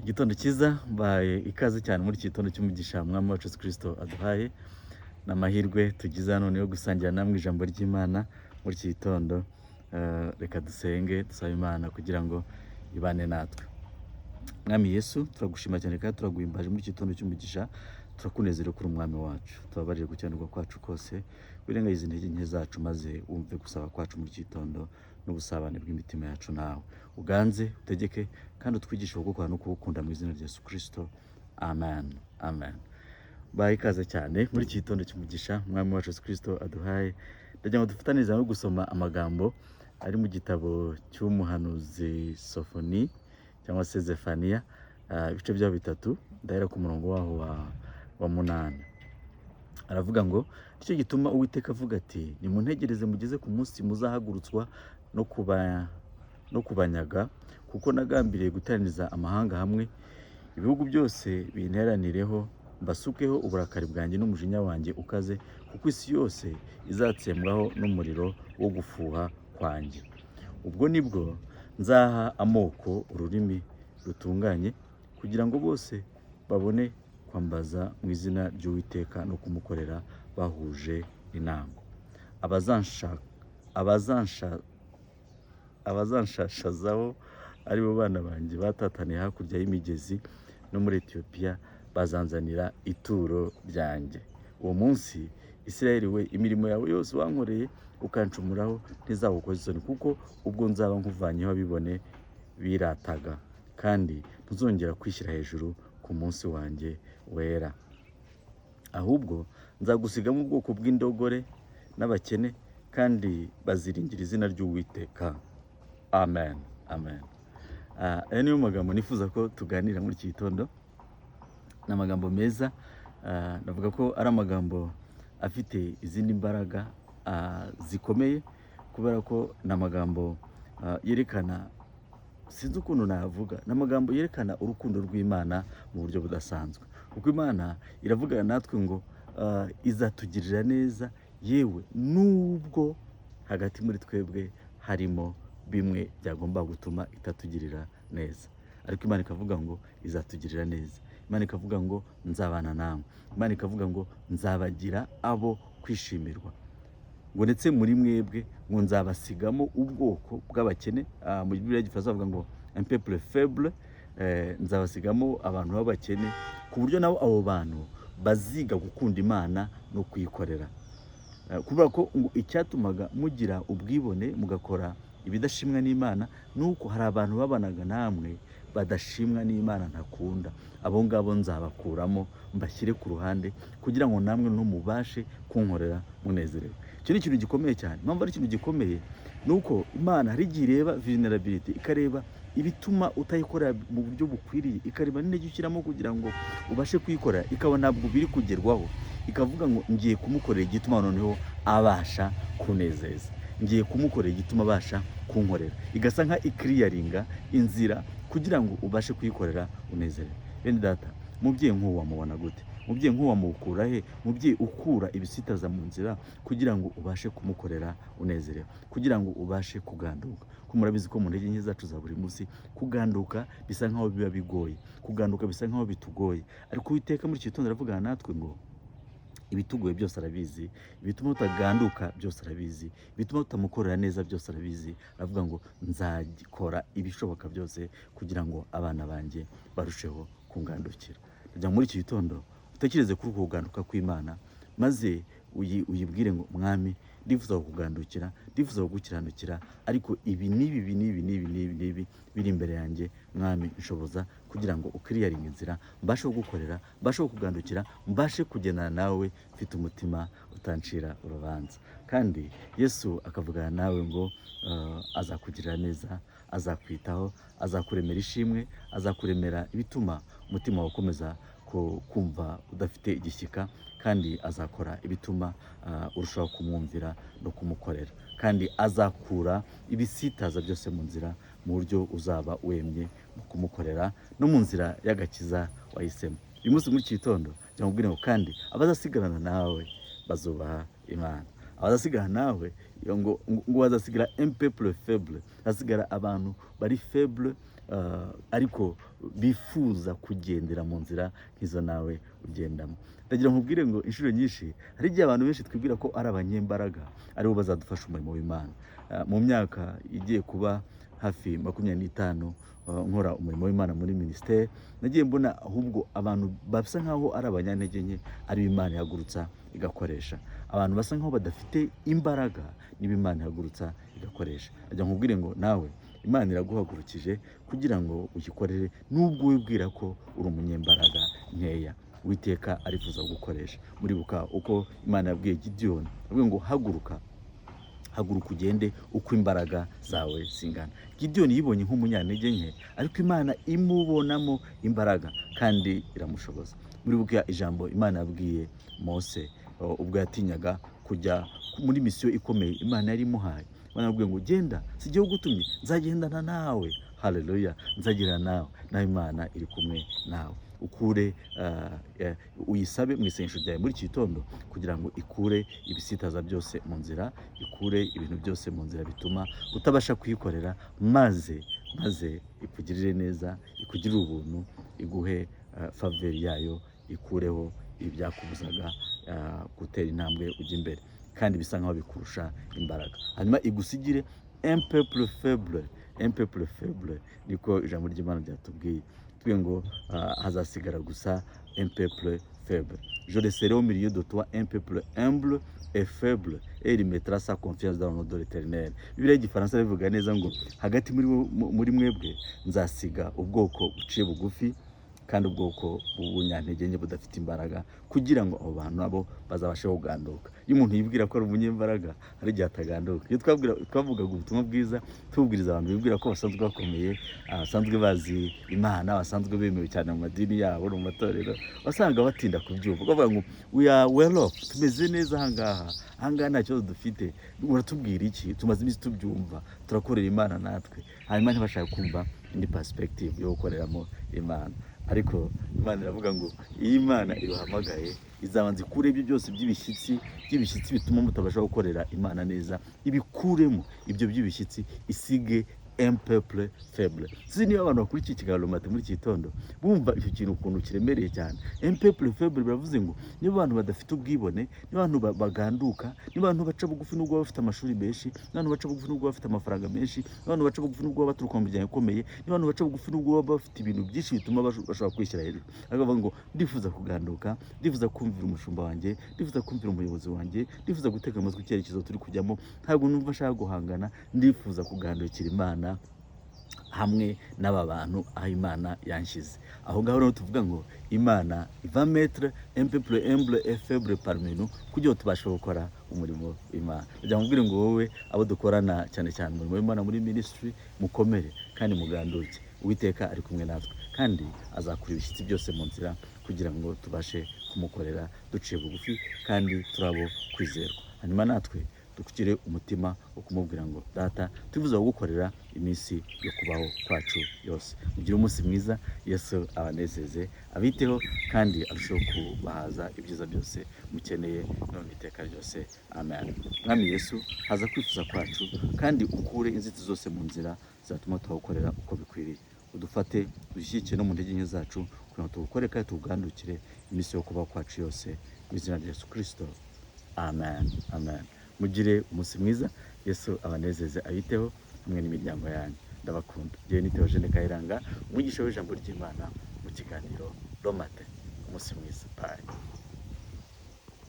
Igitondo cyiza, mbaye ikaze cyane muri iki gitondo cy'umugisha Mwami wacu Yesu Kristo aduhaye. Ni amahirwe tugize hano yo gusangira namwe ijambo ry'Imana muri iki gitondo. Reka dusenge dusabe Imana kugira ngo ibane natwe. Mwami Yesu, turagushima cyane kandi turaguhimbaje muri iki gitondo cy'umugisha. Turakunezerewe kuri Umwami wacu. Tubabarire gukiranirwa kwacu kose, wirengagize intege nke zacu, maze wumve gusaba kwacu muri iki gitondo n'ubusabane bw'imitima yacu nawe. Uganze, utegeke kandi utwigishe kugukora no kugukunda mu izina rya Yesu Kristo. Amen. Amen. Baha ikaze cyane muri iki gitondo cy'umugisha Umwami wacu Yesu Kristo aduhaye. Ndagira ngo dufatanirize hamwe gusoma amagambo ari mu gitabo cy'umuhanuzi Sofoni cyangwa se Zefaniya, ibice byaho bitatu, ndahera ku murongo waho wa 8. Aravuga ngo: "Nicyo gituma Uwiteka avuga ati: Nimuntegereze mugeze ku munsi muzahagurutswa no kubanyaga, kuko nagambiriye guteraniza amahanga hamwe, ibihugu byose binteranireho, mbasukeho uburakari bwanjye n'umujinya wanjye ukaze, kuko isi yose izatsembwaho n'umuriro wo gufuha kwanjye. Ubwo nibwo nzaha amoko ururimi rutunganye, kugira ngo bose babone kwambaza mu izina ry'Uwiteka no kumukorera bahuje inama. Abazanshashazaho, ari bo bana banjye batataniye hakurya y'imigezi no muri Etiyopiya, bazanzanira ituro ryanjye. Uwo munsi, Isirayeli we, imirimo yawe yose wankoreye ukancumuraho ntizagukoza isoni, kuko ubwo nzaba nkuvanyeho abibone birataga, kandi ntuzongera kwishyira hejuru ku munsi wanjye wera. Ahubwo nzagusigamo ubwoko bw'indogore n'abakene, kandi baziringira izina ry'Uwiteka." Amen, amen. Aya niyo magambo nifuza ko tuganira muri iki gitondo. Ni amagambo meza, navuga ko ari amagambo afite izindi mbaraga zikomeye, kubera ko ni amagambo yerekana, sinzi ukuntu navuga, ni amagambo yerekana urukundo rw'Imana mu buryo budasanzwe, kuko Imana iravugana natwe ngo izatugirira neza, yewe nubwo hagati muri twebwe harimo bimwe byagomba gutuma itatugirira neza. Ariko Imana ikavuga ngo izatugirira neza. Imana ikavuga ngo nzabana namwe. Imana ikavuga ngo nzabagira abo kwishimirwa, ngo ndetse muri mwebwe ngo nzabasigamo ubwoko bw'abakene. Mu Bibiliya y'Igifaransa bavuga ngo "un peuple faible". Nzabasigamo abantu b'abakene, ku buryo nabo abo bantu baziga gukunda Imana no kuyikorera. Kubera ko ngo icyatumaga mugira ubwibone, mugakora ibidashimwa n'Imana, ni uko hari abantu babanaga namwe badashimwa n'Imana ntakunda. Abo ngabo nzabakuramo, mbashyire ku ruhande, kugira ngo namwe mubashe kunkorera munezerewe. Icyo ni ikintu gikomeye cyane. Impamvu ari ikintu gikomeye ni uko Imana hari igihe ireba vulnerability, ikareba ibituma utayikorera mu buryo bukwiriye, ikareba n'intege ushyiramo kugira ngo ubashe kuyikora, ikaba ntabwo biri kugerwaho, ikavuga ngo ngiye kumukorera igituma noneho abasha kunezeza, ngiye kumukorera igituma abasha kunkorera. Igasa nka iclearinga inzira kugira ngo ubashe kuyikorera unezerewe. Bene data, mubyeyi nk'uwo wamubona gute? Mubyeyi nk'uwo wamukura he? Mubyeyi ukura ibisitaza mu nzira kugira ngo ubashe kumukorera unezerewe, kugira ngo ubashe kuganduka, ko murabizi ko mu ntege nke zacu za buri munsi kuganduka bisa nkaho biba bigoye, kuganduka bisa nkaho bitugoye. Ariko Uwiteka muri iki gitondo aravugana natwe ngo ibitugoye byose arabizi, ibituma tutaganduka byose arabizi, ibituma tutamukorera neza byose arabizi. Aravuga ngo nzakora ibishoboka byose kugira ngo abana banjye barusheho kungandukira. Ndagira ngo muri iki gitondo utekereze kuri uku kuganduka kw'Imana, maze uyibwire ngo: "Mwami, ndifuza kukugandukira, ndifuza kugukiranukira, ariko ibi n'ibi, ibi n'ibi n'ibi n'ibi n'ibi biri imbere yanjye. Mwami, nshoboza kugira ngo uclearinge inzira, mbashe kugukorera, mbashe kukugandukira, mbashe kugendana nawe mfite umutima utancira urubanza." Kandi Yesu akavugana nawe ngo azakugirira neza, azakwitaho, azakuremera ishimwe, azakuremera ibituma umutima wawe ukomeza kumva udafite igishyika, kandi azakora ibituma urushaho kumwumvira no kumukorera, kandi azakura ibisitaza byose mu nzira, mu buryo uzaba wemye mu kumukorera no mu nzira y'agakiza wahisemo. Uyu munsi muri iki gitondo cyangwa ngo kandi abazasigarana nawe bazubaha Imana. Abazasigarana nawe ngo bazasigara un peuple faible, hasigara abantu bari faible, ariko bifuza kugendera mu nzira nk'izo nawe ugendamo. Ndagira nkubwire ngo inshuro nyinshi hari igihe abantu benshi twibwira ko ari abanyembaraga aribo bazadufasha umurimo w'Imana. Mu myaka igiye kuba hafi 25 nkora umurimo w'Imana muri minisiteri, nagiye mbona ahubwo abantu basa nkaho ari abanyantege nke ari Imana ihagurutsa igakoresha. Abantu basa nkaho badafite imbaraga niba Imana ihagurutsa igakoresha. Ndagira nkubwire ngo nawe Imana iraguhagurukije kugira ngo uyikorere, nubwo wibwira ko uri umunyembaraga nkeya. Uwiteka arifuza kugukoresha. Muribuka uko Imana yabwiye Gidiyoni, yabwiye ngo haguruka, haguruka ugende uko imbaraga zawe zingana. Gidiyoni yibonye nk'umunyantege nke, ariko Imana imubonamo imbaraga kandi iramushoboza. Muribuka ijambo Imana yabwiye Mose ubwo yatinyaga kujya muri misiyo ikomeye Imana yari imuhaye. Imana yamubwiye ngo genda, si jye ugutumye, nzagendana nawe. Haleluya, nzagendana nawe, nawe Imana iri kumwe nawe. Ukure uyisabe mu isengesho ryawe muri iki gitondo kugira ngo ikure ibisitaza byose mu nzira, ikure ibintu byose mu nzira bituma utabasha kuyikorera, maze ikugirire neza, ikugirire ubuntu, iguhe faveur yayo, ikureho ibyakubuzaga gutera intambwe ujya imbere kandi bisa nkaho bikurusha imbaraga, hanyuma igusigire un peuple faible. Un peuple faible, niko ijambo ry'Imana ryatubwiye. Tubwiye ngo hazasigara gusa un peuple faible. Je laisserai au milieu de toi un peuple humble et faible, et il mettra sa confiance dans le nom de l'Éternel. Bibiliya y'Igifaransa bivuga neza ngo hagati muri mwebwe nzasiga ubwoko buciye bugufi kandi ubwoko bw'ubunyantege nke budafite imbaraga, kugira ngo abo bantu nabo bazabashe kuganduka. Iyo umuntu yibwira ko ari umunyembaraga, hari igihe ataganduka. Iyo twavugaga ubutumwa bwiza, tubwiriza abantu bibwira ko basanzwe bakomeye, basanzwe bazi Imana, basanzwe bemewe cyane mu madini yabo no mu matorero, wasanga batinda kubyumva, bavuga ngo we are well off, tumeze neza ahangaha, ahangaha nta kibazo dufite, uratubwira iki, tumaze iminsi tubyumva, turakorera Imana natwe. Hanyuma ntibashaka kumva indi perspective yo gukoreramo Imana. Ariko Imana iravuga ngo iyo Imana ibahamagaye, izabanza ikure ibyo byose by'ibishyitsi bituma mutabasha gukorera Imana neza, ibikuremo ibyo by'ibishyitsi, isige un peuple faible. Sinzi niba abantu bakurikiye ikiganiro mate muri iki gitondo bumva icyo kintu ukuntu kiremereye cyane. Un peuple faible biravuze ngo niba abantu badafite ubwibone, niba abantu baganduka, niba abantu baca bugufi nubwo baba bafite amashuri menshi, niba abantu baca bugufi nubwo baba bafite amafaranga menshi, niba abantu baca bugufi nubwo baba baturuka mu miryango ikomeye, niba abantu baca bugufi nubwo baba bafite ibintu byinshi bituma bashobora kwishyira hejuru, ariko bavuga ngo ndifuza kuganduka, ndifuza kumvira umushumba wanjye, ndifuza kumvira umuyobozi wanjye, ndifuza gutega amatwi icyerekezo turi kujyamo, ntabwo numva nshaka guhangana, ndifuza kugandukira Imana hamwe n'aba bantu aho Imana yanshyize. Aho ngaho rero tuvuga ngo Imana iva mettre un peuple humble et faible parmi nous kugira ngo tubashe gukora umurimo w'Imana. Ndagira ngo nkubwire ngo wowe abo dukorana cyane cyane umurimo w'Imana muri ministry, mukomere kandi muganduke. Uwiteka ari kumwe natwe kandi azakura ibishyitsi byose mu nzira kugira ngo tubashe kumukorera duciye bugufi kandi turabo kwizerwa. Hanyuma natwe dukire umutima wo kumubwira ngo Data, twifuza kugukorera iminsi yo kubaho kwacu yose. Mugire umunsi mwiza, Yesu abanezeze, abiteho kandi arusheho kubahaza ibyiza byose mukeneye none iteka ryose. Amen. Mwami Yesu, haza kwifuza kwacu kandi ukure inzitizi zose mu nzira zatuma tuhagukorera uko bikwiriye. Udufate, dushyigikire no mu ntege nke zacu kugira ngo tuwukore kandi tuwugandukire iminsi yo kubaho kwacu yose, mu izina rya Yesu Kirisito, amen, amen. Mugire umunsi mwiza, Yesu abanezeze, abiteho hamwe n'imiryango yanyu. Ndabakunda. Njyewe ni Theogene Kayiranga, umwigisha w'ijambo ry'Imana mu kiganiro Romate. Umunsi mwiza, bye.